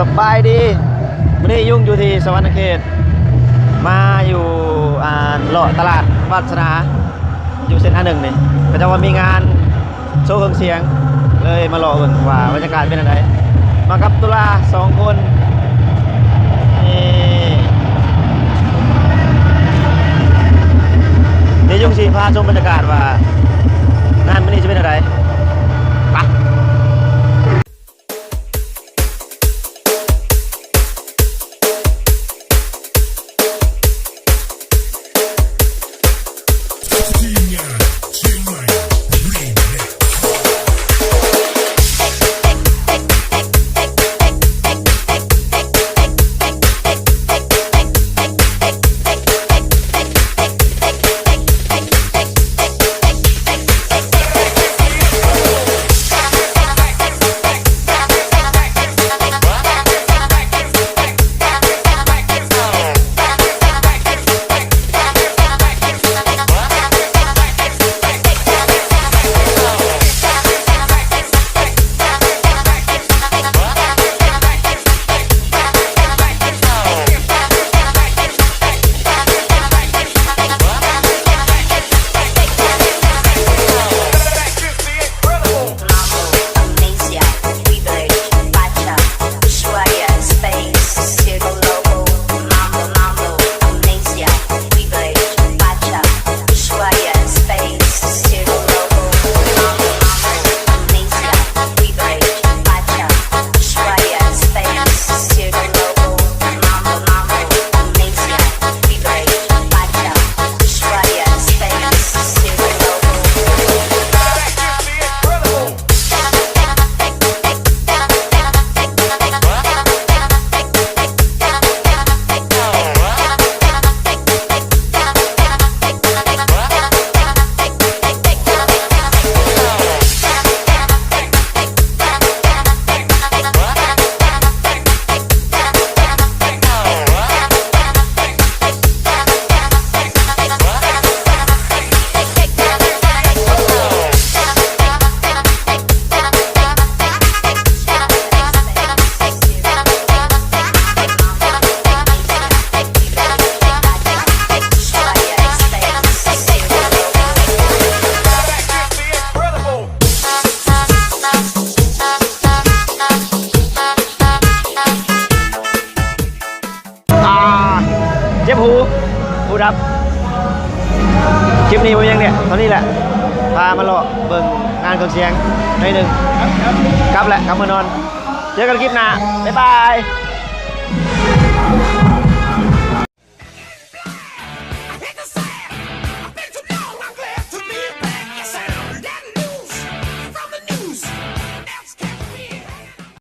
ສະບາຍດີ ມື້ນີ້ຍຸງຢູ່ທີ່ສະຫວັນນະເຂດ ມາຢູ່ ອ່າ ເລາະຕະຫຼາດວັດສະໜາ ຢູ່ເສັ້ນ ອາ ໜຶ່ງນີ້ ເຂົາເຈົ້າວ່າມີງານໂຊເຄື່ອງສຽງ ເລີຍມາເລາະເບິ່ງວ່າບັນຍາກາດເປັນຈັ່ງໃດ ມາກັບຕຸລາສອງຄົນ ນີ້ ດຽວຍຸງຊິພາຊົມບັນຍາກາດວ່າ ງານມື້ນີ້ຈະເປັນຈັ່ງໃດ ໄປ.ອ່າ ເຈັບຫູ ຫູດັບ. ຄລິບນີ້ບໍ່ມີຫຍັງເດ ເທົ່ານີ້ແຫຼະ ພາມາເລາະເບິ່ງງານເຄື່ອງສຽງໜ້ອຍໜຶ່ງ ກັບແຫຼະ ກັບເມືອນອນ. ເຈີກັນຄລິບໜ້າ ບາຍບາຍ.